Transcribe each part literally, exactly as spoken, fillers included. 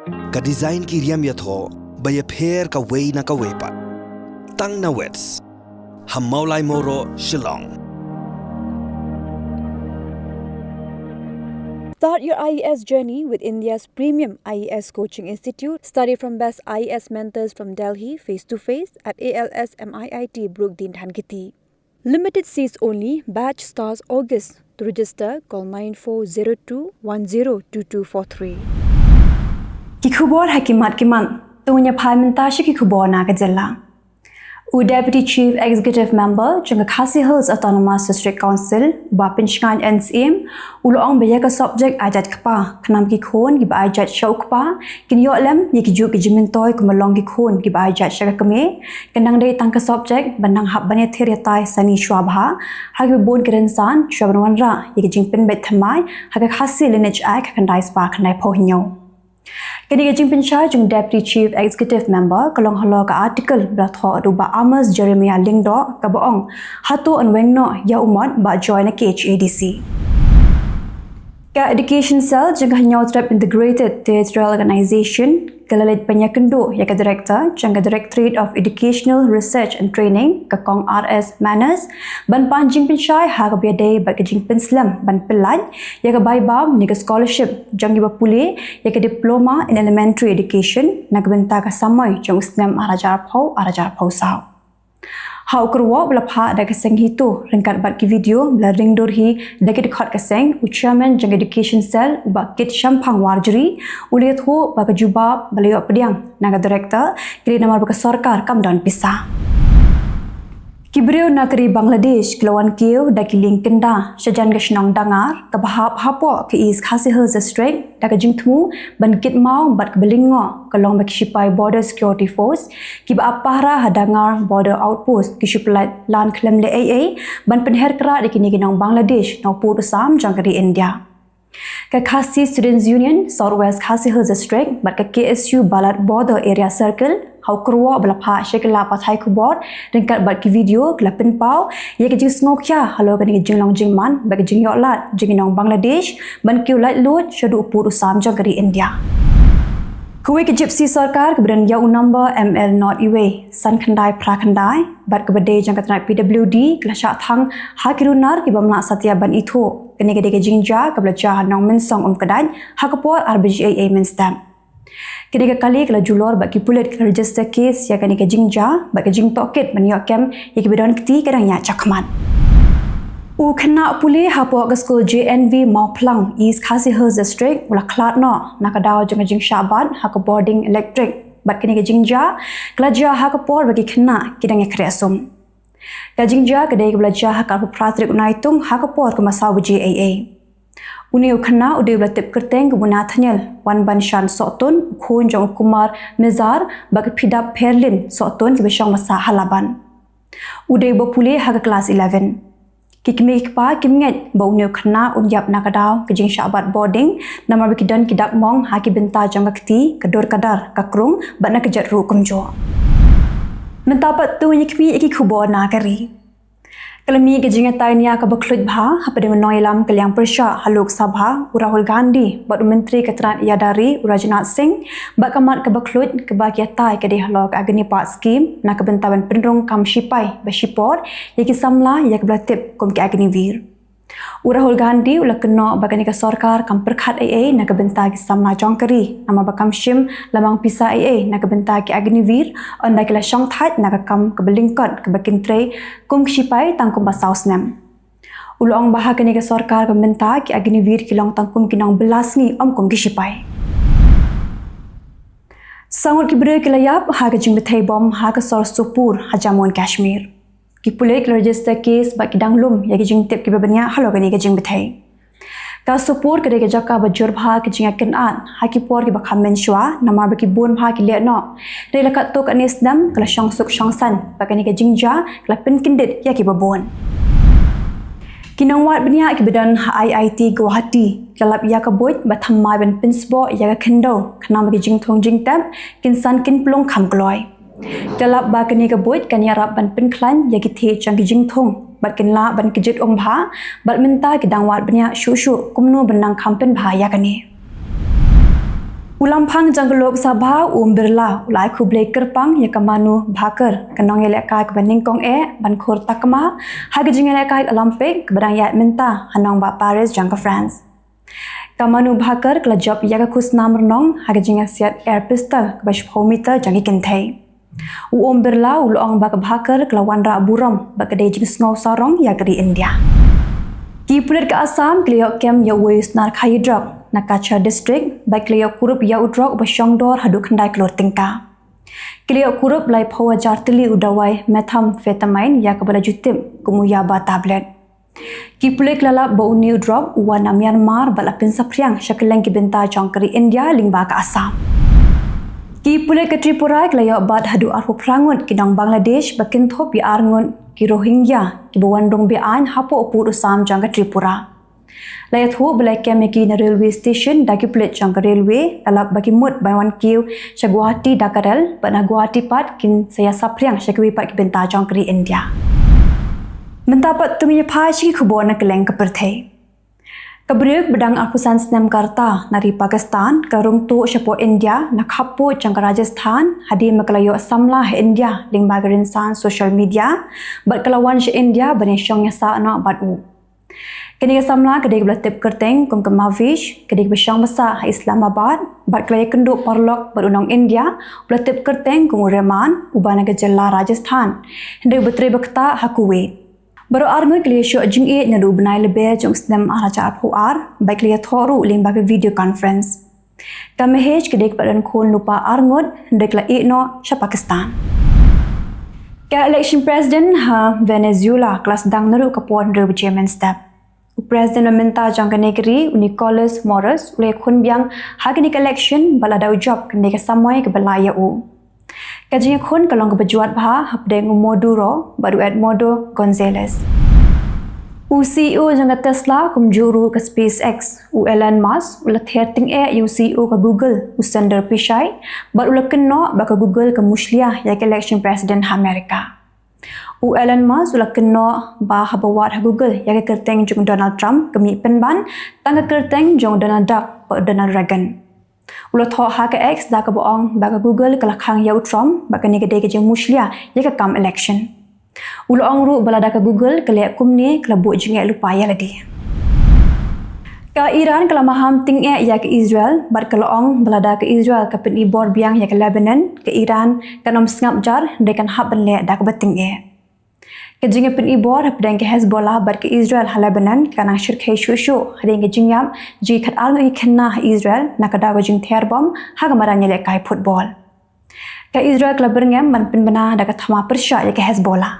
Ka design ki riam ïathoh ba ïapher kawei na kawei pat. Tang na Wits ha Mawlai Mawroh, Shillong. Start your I A S journey with India's premium I A S coaching institute. Study from best I A S mentors from Delhi, face to face at A L S M I I T Brookdin, Dhankheti. Limited seats only. Batch starts August. To register, call nine four zero two one zero two two four three. Ki khubor ha ki mat ki mat. To ngin ïa phai mynta sha ki khubor na ka jylla. U Deputy Chief Executive Member jong ka Khasi Hills Autonomous District Council, Bah Pynshngaiñ N Syiem, u la ong ba ïa ka subject ai jait kpa, khnang ba ki khun kiba ai jait sha u kpa kin ïoh lem ïa ki juk ki jingmyntoi kumba long ki khun kiba ai jait sha ka kmie. Kan nang dei tang ka subject ban nang hap ban ïathir ïatai sani shuwa bha ha kiba bun ki rynsan shuwa ban wanrah ïa ki jingpynbeit thymmai ha ka Khasi Lineage Act khyndai spah khyndai phew hynñiew. Kane ka jingpynshai jong u Deputy Chief Executive Member ka long halor ka article ba la thoh da u Bah Amos Jeremiah Lyngdoh, kaba ong, hato yn weng noh ïa u mot Bah Joy na K H A D C. Ka Education Cell jong ka Hynñiewtrep Integrated Territorial Organization ka la leit ban ïakynduh ïa ka Director jong ka Directorate of Educational Research and Training, ka Kong R S Manners, ban pan jingpynshai ha kaba ïadei bad ka jingpynslem ban pyllait ïa ka bai bam ne ka scholarship jong kiba pule ïa ka Diploma in Elementary Education na ka bynta ka samoi jong u snem ar hajar arphew, ar hajar arphew saw. Ha u kyrwoh ba la phah da ka Seng HITO ryngkat bad ki video ba la ring dur hi da ki dkhot ka seng, u Chairman jong ka Education Cell, u Bah Kit Shemphang Warjri, u la ïathuh ba ka jubab ba la ïoh pdiang na ka Director ka dei namar ba ka sorkar kam don pisa. Ki briew na ka ri Bangladesh ki la wan kiew da ki lieng kynda shajan ka shnong Dangar, kaba hap hapoh ka East Khasi Hills District, da ka jingthmu ban kit maw bad kaba lyngkot ka long ba ki shipai Border Security Force kiba ap pahara ha Dangar Border Outpost ki shu pyllait lan khlem leh ei ei ban pynher krad ïa kine ki nong Bangladesh na u pud u sam jong ka ri India. Ka Khasi Students Union South West Khasi Hills District bad ka K S U Balat Border Area Circle ha u kyrwoh ba la phah sha ki lad pathai khubor ryngkat bad ki video ki la pynpaw ïa ka jingsngewkhia halor kane ka jinglong jingman bad ka jingïoh lad jong ki nong Bangladesh ban kiew laitluid shaduh u pud u sam jong ka ri India. Kawei ka Gypsy sorkar kaba don ïa u number M L not iwei san khyndai phra khyndai bad kaba dei jong ka tnat P W D ka la shah thang ha ki runar ki bym lah satia ban ithuh. Kane ka dei ka jingjia kaba la jia ha Nongmynsong Umkdait ha ka por ar baje eiei mynstep. Kane ka kali ka la julor bad ki pulit ki la register case ïa kane ka jingjia bad ka jingtohkit ban ïoh kem ïa kiba don kti ka dang ïaid shakhmat. U khynnah pule hapoh ka skul J N V Mawphlang, East Khasi Hills District, u la khlad noh na ka daw jong ka jingshah bat ha ka bording electric bad kane ka jingjia ka la jia ha ka por ba ki khynnah ki dang ïakhreh sum. Ka jingjia ka dei kaba la jia ha ka arphew phra tarik u Naitung ha ka por kumba saw baje eiei. Une u khynnah u dei uba la tip kyrteng kum u Nathaniel Wanbanshan Sohtun, u khun jong u Kumar Mizar bad ka Phidap Pherlin Sohtun kiba shong ba sah ha Laban. U dei uba pule ha ka klas eleven. Ki kmie ki kpa kim ngeit ba une u khynnah un ïap na ka daw ka jingshah bat bording namar ba ki don ki dak mong ha ki bynta jong ka kti, ka dur ka dar, ka krung bad na ka jait ruh kumjuh. Mynta pat to ngin ïa khmih ïa ki khubor na ka ri. Ka la mih ka jingïatai nia kaba khluit bha hapdeng u nongïalam ka liang pyrshah ha Lok Sabha, u Rahul Gandhi bad u Myntri ka tnat ïada ri, u Rajnath Singh, bad ka mat kaba khluit kaba ki ïatai ka dei halor ka Agnipath Scheme na ka bynta ban pynrung kam shipai ba shipor ïa ki samla ïa kiba la tip kum ki Agniveer. U Rahul Gandhi u la kynnoh ba kane ka sorkar kam pyrkhat ei ei na ka bynta ki samla jong ka ri namar ba kam shim la mang pisa ei ei na ka bynta ki Agniveer, ynda ki la shong thait na ka kam kaba lyngkot kaba kin trei kum ki shipai tang kumba saw snem. U la ong ba ha kane ka sorkar ba mynta ki Agniveer ki long tang kum ki nongbylla sngi, ym kum ki shipai. Saw ngut ki briew ki la ïap ha ka jingbthei bom ha ka sor Sopore ha Jammu and Kashmir. Ki pulit ki la register case bad ki dang lum ïa ki jingtip kiba bniah halor kane ka jingbthei. Ka Sopore ka dei ka jaka ba jur bha ka jingïakynad ha ki por kiba kham mynshuwa namar ba ki bun bha ki leh noh. Hynrei la katto katne snem ka la shong suk shong saiñ bad kane ka jingjia ka la pynkyndit ïa kiba bun. Ki nongwad bniah kiba don ha I I T Guwahati ki la lap ïa ka buit ba thymmai ban pynsboh ïa ka khyndew khnang ba ki jingthung jingtep kin san kin pynlong kham kloi. Ki la lap ba kane ka buit kan ïarap ban pynkhlaiñ ïa ki thied jong ki jingthung bad kin lah ban kjit um bha bad mynta ki dang wad bniah shuh shuh kumno ban nang kham pynbha ïa kane. U lamphang jong ka Lok Sabha, u Om Birla, u la ai khublei kyrpang ïa ka Manu Bhaker, ka nongïalehkai kaba nyngkong eh ban khur takma ha ka jingïalehkai Olympic kaba dang ïaid mynta ha nongbah Paris jong ka France. Ka Manu Bhaker ka la jop ïa ka khusnam rnong ha ka jingïasiat air pistol kaba shiphew meter jong ki kynthei. U Om Birla u la ong ba ka Bhaker ka la wanrah burom bad ka dei jingsngew sarong ïa ka ri India. Ki pulit ka Assam ki la ïoh kem ïa uwei u snar khaïi drok na Cachar district bad ki la ïoh kurup ïa u drok uba shongdor haduh khyndai klur tyngka. Ki la ïoh kurup laiphew hajar tylli u dawai methamphetamine ïa kaba la ju tip kum u yaba tablet. Ki pulit ki la lap ba une u drok u wan na Myanmar bad la pynsaphriang sha kylleng ki bynta jong ka ri India lyngba ka Assam. Ki pulit ka Tripura ki la ïoh bat haduh arphew phra ngut ki nong Bangladesh ba kynthup ïa ar ngut ki Rohingya kiba wan rung be-aiñ hapoh u pud u sam jong ka Tripura. La ïathuh ba la kem ïa ki na railway station da ki pulit jong ka railway, la lap ba ki mut ban wan kiew sha Guwahati da ka rel bad na Guwahati pat kin sa ïasaphriang sha kiwei pat ki bynta jong ka ri India. Mynta pat to ngin ïa phai sha ki khubor na kylleng ka pyrthei. Ka briew ba dang arphew san snem ka rta na ri Pakistan ka rung tuh shapoh India na khappud jong ka Rajasthan hadien ba ka la ïoh samla ha India lyngba ka rynsan social media bad ka la wan sha India ban ïashong ïasah noh bad u. Kane ka samla ka dei kaba la tip kyrteng kum ka Mahvish, ka dei kaba shong ba sah ha Islamabad bad ka la ïakynduh paralok bad u nong India uba la tip kyrteng kum u Rehman uba na ka jylla Rajasthan, hynrei uba trei ba ktah ha Kuwait. Baroh ar ngut ki la ïashoh jingïeit naduh u bnai Lber jong u snem ar hajar arphew ar bad ki la ïathoh ruh lyngba ka video conference. Ka Mahesh ka dei kaba la don khun lypa ar ngut hynrei ka la ïeh noh sha Pakistan. Ka election president ha Venezuela ka la sdang naduh ka por hynriew baje mynstep. U president ba mynta jong kane ka ri, u Nicolas Maduro, u la ïakhun biang ha kane ka election bad lada u jop kane ka samoi kaba la ïa u. Ka jingïakhun ka long kaba jwat bha hapdeng u Maduro bad u Edmundo Gonzalez. U C E O jong ka Tesla kumjuh ruh ka SpaceX, u Elon Musk, u la ther tyngeh ïa u C E O ka Google, u Sundar Pichai, bad u la kynnoh ba ka Google ka mushlia ïa ka election president ha Amerika. U Elon Musk u la kynnoh ba haba wad ha Google ïa ka kyrteng jong u Donald Trump ka mih pynban tang ka kyrteng jong u Donald Duck bad u Donald Reagan. U la thoh ha ka X da kaba ong ba ka Google ka la khang ïa u Trump bad kane ka dei ka jingmushlia ïa ka kam election. U la ong ruh ba lada ka Google ka leh kumne ka la buh jingeh lypa ïa lade. Ka Iran ka la maham tyngeh ïa ka Israel bad ka la ong ba lada ka Israel ka pyni bor biang ïa ka Lebanon, ka Iran kan ym sngap jar hynrei kan hap ban leh da kaba tyngeh. Ka jingïapyni bor hapdeng ka Hezbollah bad ka Israel ha Lebanon ka nang shyrkhei shuh shuh hadien ka jingïap jong ki khatar ngut ki khynnah ha Israel na ka daw ka jingther bom ha ka madan ïalehkai football. Ka Israel ka la byrngem ban pynbna da ka thma pyrshah ïa ka Hezbollah.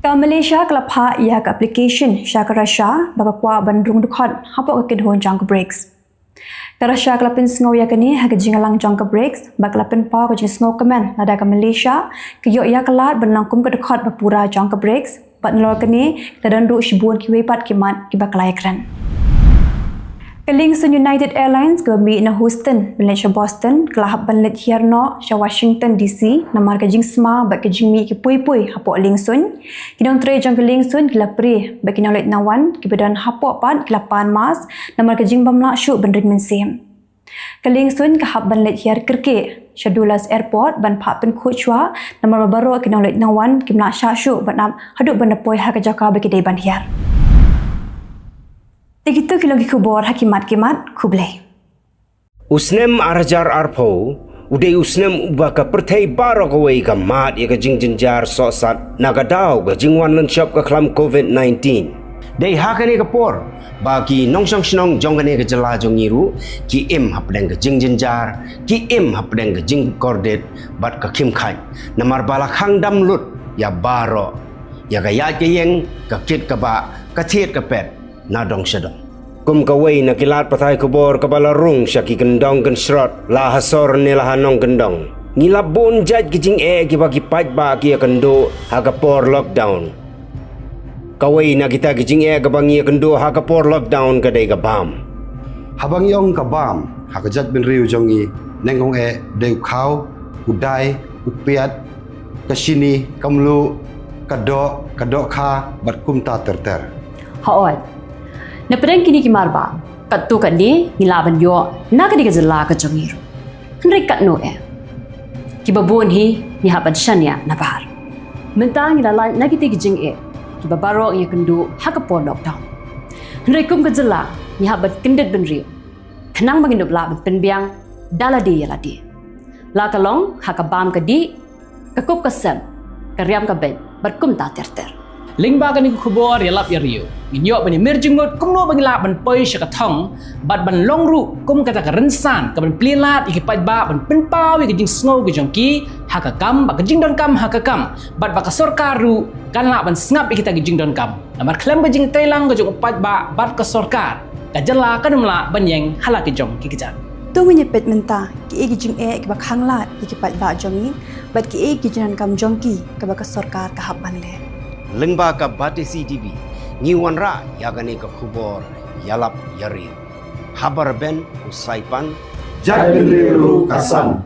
Ka Malaysia ka la phah ïa ka application sha ka Russia ba ka kwah ban rung dkhot hapoh ka kynhun jong ka BRICS. Ka Russia ka la pynsngew ïa kane ha ka jingïalang jong ka BRICS bad ka la pynpaw ka jingsngewkmen lada ka Malaysia ka ïoh ïa ka lad ban long kum ka dkhot ba pura jong ka BRICS bad nalor kane ka la don ruh shibun kiwei pat ki mat kiba ka la ïakren. Ka liengsuiñ United Airlines kaba mih na Houston ban leit sha Boston ka la hap ban leit hiar noh sha Washington D C namar ka jingsma bad ka jingmih ki pui pui hapoh liengsuiñ. Ki nongtrei jong ka liengsuiñ ki la prie bad ki nongleit nongwan kiba don hapoh pat ki la pan mask namar ka jingbym lah shuh ban ring mynsiem. Ka liengsuiñ ka hap ban leit hiar kyrkieh sha Dulles Airport ban phah pynkhuid shuwa namar ba baroh ki nongleit nongwan kim lah shah shuh ban ap haduh ban da poi ha ka jaka ba ki dei ban hiar. Te kito ki long ki khubor ha ki mat ki mat, khublei. U snem ar hajar arphew u dei u snem uba ka pyrthei baroh kawei ka mad ïa ka jingjynjar sohsat na ka daw ka jingwan lynshop ka khlam covid nineteen. Dei ha kane ka por ba ki nongshong shnong jong kane ka jylla jong ngi ruh ki im hapdeng ka jingjynjar, ki im hapdeng ka jingkordit bad ka khim khait namar ba la khang dam lut ïa baroh, ïa ka ïaid ka ïeng, ka kit ka bah, ka thied ka pet na dong sha dong. Kum kawei na ki lad pathai khubor kaba la rung sha ki kyndong kynshrot, la ha sor ne la ha nongkyndong, ngi la bun jait ki jingeh kiba ki paidbah ki ïakynduh ha ka por lockdown. Kawei na kita ki jingeh kaba ngi ïakynduh ha ka por lockdown ka dei ka bam. Haba ngi ong ka bam ha ka jaitbynriew jong ngi, nyngkong eh dei u khaw, u dai, u piat, ka shini, ka mluh, ka doh, ka dohkha bad kumta ter ter. Hooid. Na pdeng kine ki marbam, Katto katne ngi lah ban ïoh na kane ka jylla ka jong ngi ruh. Hynrei katno eh? Kiba bun hi ngi hap ban shaniah nabar. Mynta ngi la lait na kitei ki jingeh kiba baroh ngi ïakynduh ha ka por lockdown. Hynrei kum ka jylla ngi hap ban kyndit bynriew khnang ba ngin ïoh lah ban pynbiang da lade ïa lade. La ka long ha ka bam ka dih, ka kup ka sem, ka riam ka beit bad kumta ter ter. Lyngba kane ka khubor ïalap ïariew ngin ïoh ban ïamir jingmut kumno ba ngin lah ban poi sha ka thong bad ban long ruh kum kata ka rynsan kaban plie lad ïa ki paidbah ban pynpaw ïa ka jingsngew ka jong ki ha ka kam, ba ka jingdonkam ha ka kam, bad ba ka sorkar ruh kan lah ban sngap ïa kita ki jingdonkam. Namar khlem ka jingtreilang ka jong u paidbah bad ka sorkar, ka jylla kan ym lah ban ïeng ha la ki jong ki kjat. To ngin ïa peit mynta kiei ki jingeh kiba khang lad ïa ki paidbah jong ngi bad kiei ki jingdonkam jong ki kaba ka sorkar ka hap ban leh. Lyngba ka Batesi TV ngi wanrah ïa kane ka khubor ïalap ïariew. Haba rben u Saipan, jait bynriew ruh ka san.